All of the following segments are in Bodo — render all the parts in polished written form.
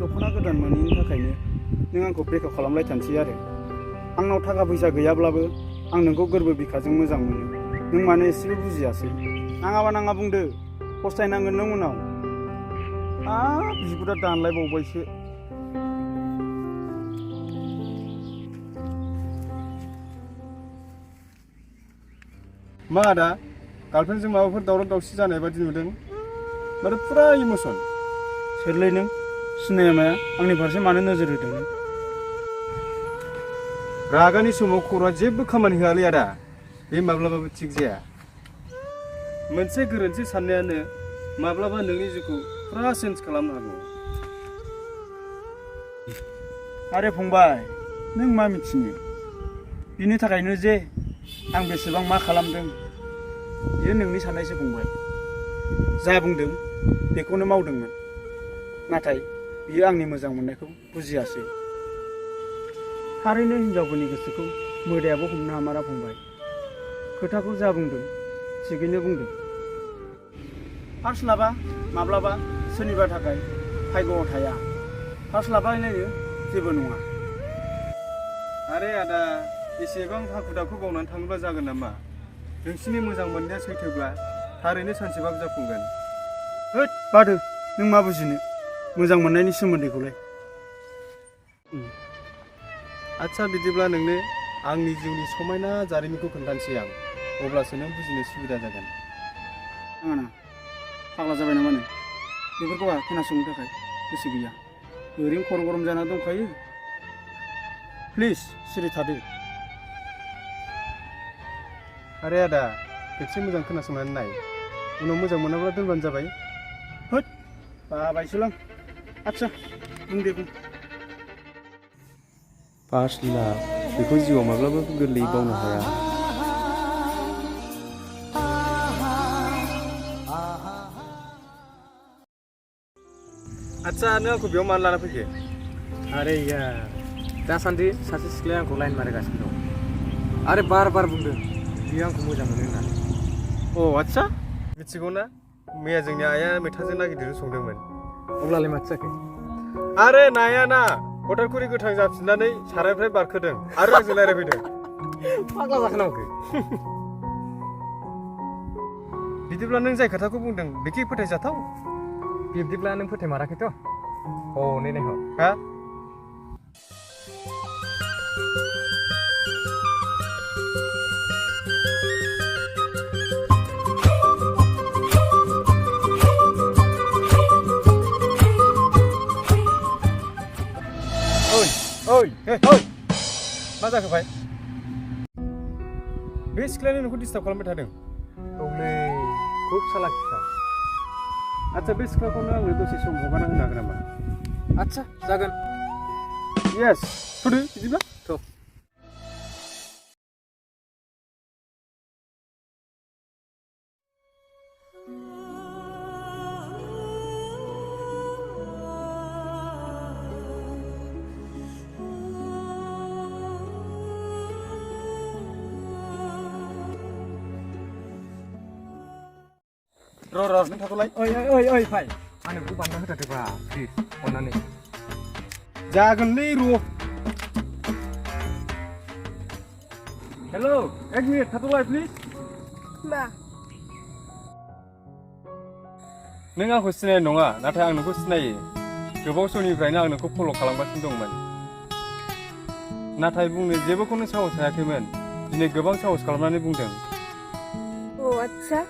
दख'ना गोदान मोनैनि थाखायनो नों आंखौ ब्रेकआप खालामलायथानसै आरो आंनाव थाखा फैसा गैयाब्लाबो आं नोंखौ गोरबो बिखाजों मोजां मोनो नों मानो एसेबो बुजियासै नाङाबा नाङा बुंदो फस्थायनांगोन नों उनाव बिगुरा दानलायबावबायसो मा आदा गार्लफ्रेन्डजों माबाफोर दावराव दावसि जानाय बादि नुदों माथो फुरा इमोसन सोरलै नों सिनाया माया आंनि फारसे मानो नोजोर होदों नों रागानि समाव खर'आ जेबो खामानि होआलै आदा बे माब्लाबाबो थिग जाया मोनसे गोरोन्थि साननायानो माब्लाबा नोंनि जिउखौ फुरा चेन्ज खालामनो हागौ आरे फंबाय नों मा मिथिनो बिनि थाखायनो जे आं बेसेबां मा खालामदों बियो नोंनि साननायसो फंबाय जा बुंदों बेखौनो मावदोंमोन नाथाय बियो आंनि मोजां मोननायखौ बुजियासै थारैनो हिनजावफोरनि गोसोखौ मोदायाबो हमनो हामारा फंबाय खोथाखौ जा बुंदों थिगैनो बुंदों फार्स्ट लाबा माब्लाबा सोरनिबा थाखाय भाग्यआव थाया फार्स्ट लाबायलायो जेबो नङा आरे आदा एसेबां हाखु दाखु बावनानै थाङोब्ला जागोन नामा नोंसिनि मोजां मोननाया सैथोब्ला थारैनो सानसेबाबो जाफुंगोन होद बादो नों मा बुजिनो मोजां मोननायनि सोमोन्दैखौलाय आच्छा बिदिब्ला नोंनो आंनि जिउनि समायना जारिमिनखौ खोन्थानोसै आं अब्लासो नों बुजिनो सुबिदा जागोन आंना फाग्ला जाबाय नामा नों बेफोरखौ आं खोनासंनो थाखाय गोसो गैया ओरैनो खर' गरम जाना दंखायो प्लिज सिरि थादो आरे आदा खेबसे मोजां खोनासंनानै नाय उनाव मोजां मोनाब्ला दोनबानो जाबाय होद बाबायसोलां आच्छा बुं दे बुं 5 लाख बेखौ जिउआव माब्लाबाबो गोरलैयै बावनो हाया आच्छा नों आंखौ बेयाव मानो लाना फैखो आरे यार दासान्दि सासे सिख्लाया आंखौ लाइन मारिगासिनो दं आरे बार बार बुंदों बियो आंखौ मोजां मोनो होननानै आच्छा मिथिगौ ना मैया जोंनि आइया मैथाजों ना गिदिरजों संदोंमोन अब्लालाय माथो जाखो आरे नाया ना हटालखुरि गोथां जाफिननानै सारायनिफ्राय बारखोदों आरो आंजों रायज्लायफैदों फाग्ला जाखोनांगौ बिदिब्ला नों जाय खोथाखौ बुंदों बेखि फोथायजाथाव बिब्दिब्ला नों फोथायमाराखैथ' नै नायह हा ओइ मा जाखो भाई बे सिख्लायानो नोंखौ डिस्टार्ब खालामबाय थादों औलै खुब सालाखिखा आच्छा बे सिख्लाखौनो आंनो दसे सम हगारना होनो हागोन नामा आच्छा जागोन येस थुदो बिदिब्ला थ' र' नों थाथ'लाय ओइ भाइ आंनोखौ बान्ना होथारदोब्रा प्लिज अननानै जागोनलै र' हेलौ 1 मिनिट थाथ'लाय प्लिज मा नों आंखौ सिनायनाय नङा नाथाय आं नोंखौ सिनायो गोबाव समनिफ्रायनो आं नोंखौ फल' खालामगासिनो दंमोन नाथाय बुंनो जेबोखौनो साहस हायाखैमोन दिनै गोबां साहस खालामनानै बुंदों आच्छा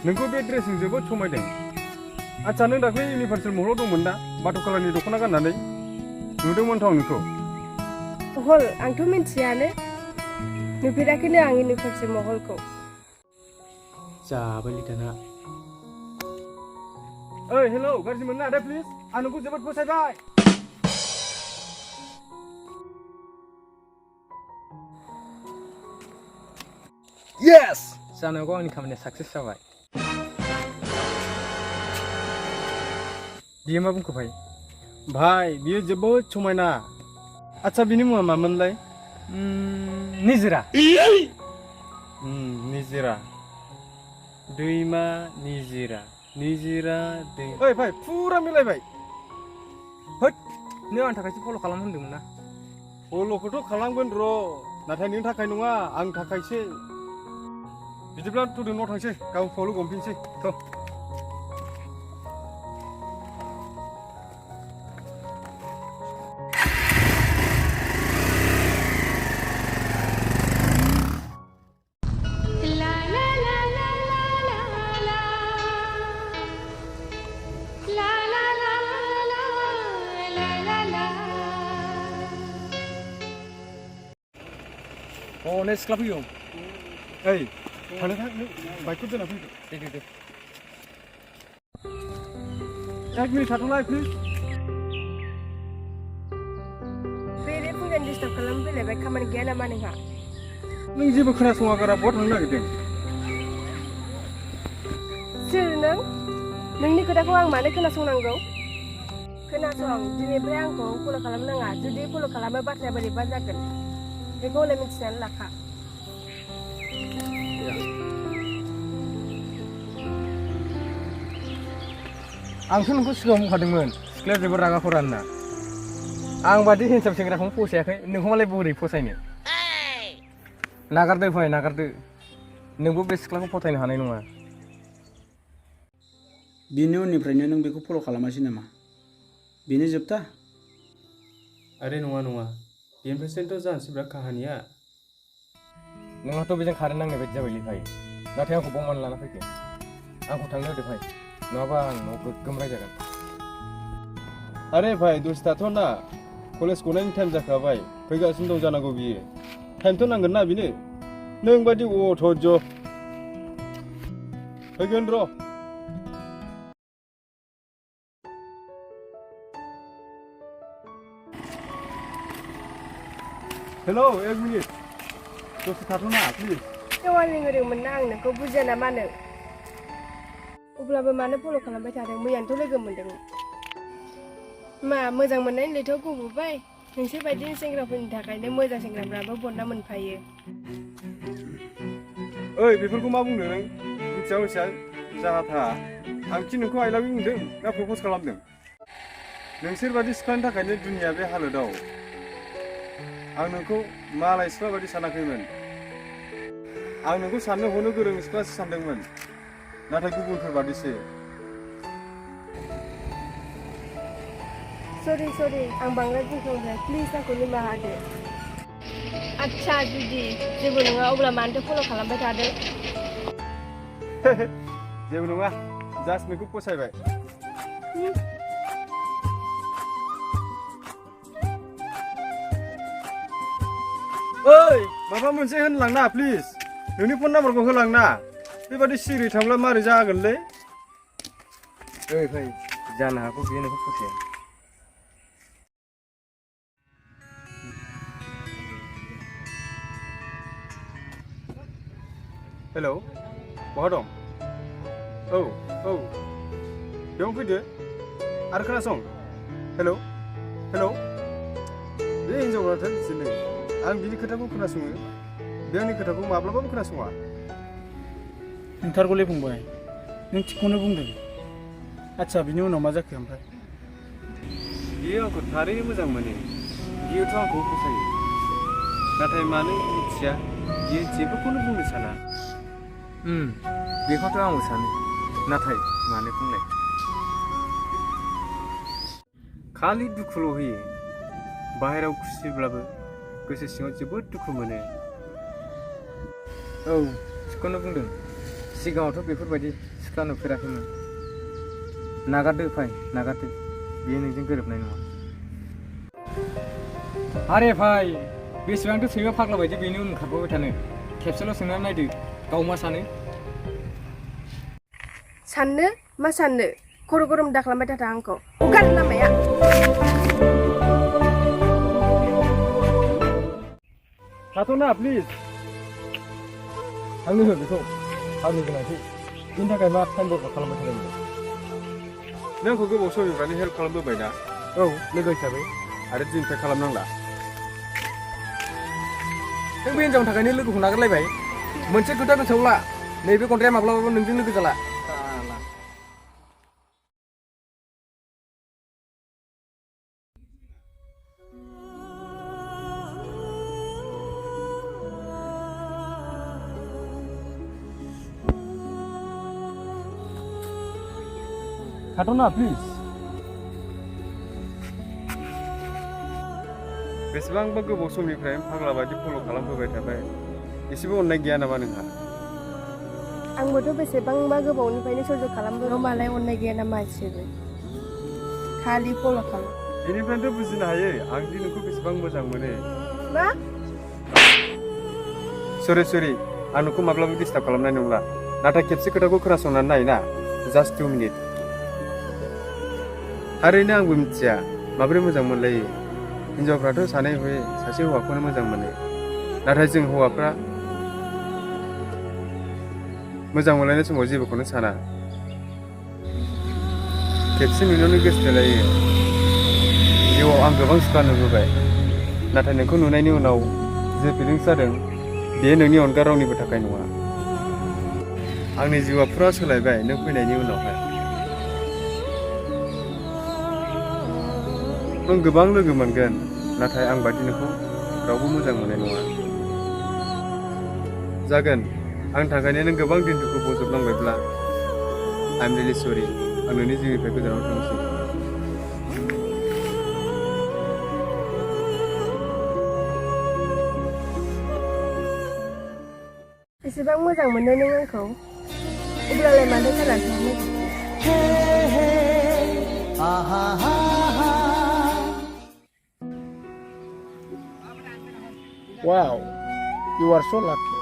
नोंखौ बे ड्रेसजों जोबोद समायदों आच्छा नों दाख्लै इउनिभार्सेल मलाव दंमोन ना बाथ' कालारनि दख'ना गाननानै नुदोंमोनथ' आं नोंखौ हल आंथ' मिथियानो नुफेराखैनो आं इउनिभार्सेल महलखौ जाबायलै दाना ओइ हेलौ गाज्रि मोननो आदा प्लिज आं नोंखौ जोबोद फसायबाय येस जानांगौ आंनि खामानिया साक्सेस जाबाय बियो मा बुंखो भाई बियो जोबोद समायना आच्छा बिनि मुङा मामोनलाय निजिरा निजिरा दैमा निजिरा दै ओइ भाई फुरा मिलायबाय नों आंनि थाखायसो फल' खालाम होनदोंमोन ना फल'खौथ' खालामगोन र' नाथाय नोंनि थाखाय नङा आंनि थाखायसो बिदिब्ला थ'दो न' थांसै गाबोन फुङावल' हमफिनसै थ' नै सिख्ला फैयो ओइ थानो थां नों बाइकखौ दोनना फैदो दे एक मिनिट थाथ'लाय प्लिज बेरे फैनानै डिस्टार्ब खालामनो फैलायबाय खामानि गैया नामा नोंहा नों जेबो खोनासङा गारा बहा थांनो नागिरदों सोर नों नोंनि खोथाखौ आं मानो खोनासंनांगौ खोनासं दिनैनिफ्राय आंखौ फल' खालामनाङा जुदि फल' खालामो बाथ्राया बोरैबा जागोन बेखौ हले मिथिनानै लाखा आंथ' नोंखौ सिगाङाव बुंखादोंमोन सिख्लाया जोबोद रागा खरा होनना आं बादि हिनजाव सेंग्राखौनो फसायाखै नोंखौ मालाय बोरै फसायनो नागारदो फै नागारदो नोंबो बे सिख्लाखौ फोथायनो हानाय नङा बिनि उननिफ्रायनो नों बेखौ फल' खालामासै नामा बेनो जोबथा अरे नङा बेनिफ्रायसोथ' जानोसै बिराद काहानिया नोंहाथ' बेजों खारेन्ट नांनाय बायदि जाबायलै भाइ नाथाय आंखौ बावनानै लाना फैदो आंखौ थांनो होदो भाइ नङाबा आं न'आव गोग्गोम रायजागोन अरे भाई दसे थाथ'ना कलेज गनायनि टाइम जाखाबाय फैगासिनो दं जानांगौ बियो टाइमथ' नांगोन ना बिनो नों बायदि अथ'ज' फैगोन र' हेलौ एक मिनिट दसे थाथ'ना प्लिज वार्निं होदोंमोन ना आं नोंखौ बुजिया ना मानो अब्लाबो मानो फल' खालामबाय थादों मैयानोथ' लोगो मोनदों मा मोजां मोननायनि लैथोआव गबोबाय नोंसोर बायदि सेंग्राफोरनि थाखायनो मोजां सेंग्राफ्राबो बन्दा मोनफायो ओइ बेफोरखौ मा बुंदों नों मिथिया जाहा था आं खि नोंखौ आइ लाभ इउ बुंदों ना प्रप'ज खालामदों नोंसोर बायदि सिख्लानि थाखायनो दुनिया बे हालोदाव आं नोंखौ मालाय सिख्ला बायदि सानाखैमोन आं नोंखौ साननो हनो गोरों सिख्लासो सानदोंमोन नाथाय गुबुनफोर बादिसो सरि आं बांद्राय बुंफ्लांबाय प्लिज आंखौ निमाहा होदो आच्छा जुदि जेबो नङा अब्ला मानोथो फल' खालामबाय थादों जेबो नङा जास्ट नोंखौ फसायबाय ओइ माबा मोनसे होनलांना प्लिज नोंनि फन नाम्बारखौ होलांना बेबादि सिरि थांब्ला मारै जागोनलै ओइ भाइ जानो हागौ बियो नोंखौ फसाया हेलौ बहा दं औ बेयावनो फैदो आरो खोनासं हेलौ बे हिनजावफ्राथ' बिदिनो आं बिनि खोथाखौ खोनासङो बे आंनि खोथाखौ माब्लाबाबो खोनासङा नोंथारगौलै फंबाय नों थिगखौनो बुंदों आच्छा बिनि उनाव मा जाखो ओमफ्राय बियो आंखौ थारैनो मोजां मोनो बियोथ' आंखौ फसायो नाथाय मानो मिथिया बियो जेबोखौनो बुंनो साना बेखौथ' आंबो सानो नाथाय मानो बुंनाय खालि दुखुल' होयो बाहेरायाव खुसिब्लाबो गोसो सिङाव जोबोद दुखु मोनो औ थिगखौनो बुंदों सिगाङावथ' बेफोरबायदि सिख्ला नुफेराखैमोन नागारदो भाइ नागारदो बियो नोंजों गोरोबनाय नङा आरे भाइ बेसेबांथो सैमा फाग्ला बायदि बेनि उन खारबोबाय थानो खेबसेल' सोंनानै नायदो गाव मा सानो साननो मा साननो खर' गरम दा खालामबाय थाथा आंखौ गार लामाया थाथ'ना प्लिज आंनो हो बेखौ आंनि गोनांथि बिनि थाखाय मा टाइम बरबाद खालामबाय थादों नों आंखौ गोबाव समनिफ्रायनो हेल्प खालामबोबाय ना औ लोगो हिसाबै आरो दिननिफ्राय खालामनांला नों बे हिनजावनि थाखायनो लोगोखौ नागारलायबाय मोनसे खोथा गोसोआव ला नैबे कन्ट्राया माब्लाबाबो नोंजों लोगो जाला थाथ'ना प्लिज बेसेबांबा गोबाव समनिफ्राय फाग्ला बायदि फल' खालामबोबाय थाबाय एसेबो अननाय गैया नामा नोंहा आंबोथ' बेसेबांबा गोबावनिफ्रायनो सह्य खालामबो मालाय अननाय गैया नामा एसेबो खालि फल' खालाम बेनिफ्रायनोथ' बुजिनो हायो आं दि नोंखौ बेसेबां मोजां मोनो मा सरि आं नोंखौ माब्लाबा डिस्टार्ब खालामनाय नंला नाथाय खेबसे खोथाखौ खोनासंनानै नाय ना जास्ट 2 मिनिट थारैनो आंबो मिथिया माबोरै मोजां मोनलायो हिनजावफ्राथ' सानै हयै सासे हौवाखौनो मोजां मोनो नाथाय जों हौवाफ्रा मोजां मोनलायनाय समाव जेबोखौनो साना खेबसे नुनायावनो गोसो थोलायो जिउआव आं गोबां सुखुवा नुबोबाय नाथाय नोंखौ नुनायनि उनाव जे फिलिंस जादों बेयो नोंनि अनगा रावनिबो थाखाय नङा आंनि जिउआ फुरा सोलायबाय नों फैनायनि उनावहाय नों गोबां लोगो मोनगोन नाथाय आं बादि नोंखौ रावबो मोजां मोननाय नङा जागोन आंनि थाखायनो नों गोबां दिन दुखु बजबनांबायब्ला आइ एम रियेलि सरि आं नोंनि जिउनिफ्राय गोजानाव थांसै एसेबां मोजां मोनो नों आंखौ अब्लालाय मानो जानानै थांनो Wow, you are so lucky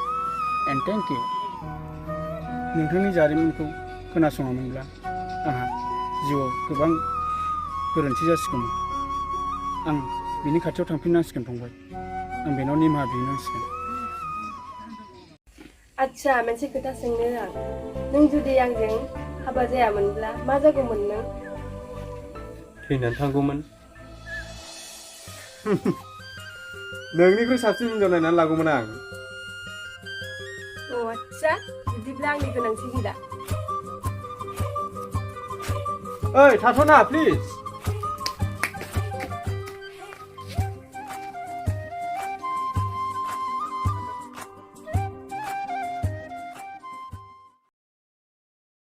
and thank you. नोंथांनि जारिमिनखौ खोनासङामोनब्ला आंहा जिउआव गोबां गोरोन्थि जासिगौमोन आं बिनि खाथियाव थांफिननांसिगोन फंबाय आं बेनाव निमाहा बिनांसिगोन आच्छा मोनसे खोथा सोंनो आं नों जुदि आंजों हाबा जायामोनब्ला मा जागौमोन नों थैनानै थांगौमोन नोंनिख्रुइ साबसिन हिनजाव नायनानै लागौमोन आं अ आच्छा बिदिब्ला आंनि गोनांथि गैला ओइ थाथ'ना प्लिज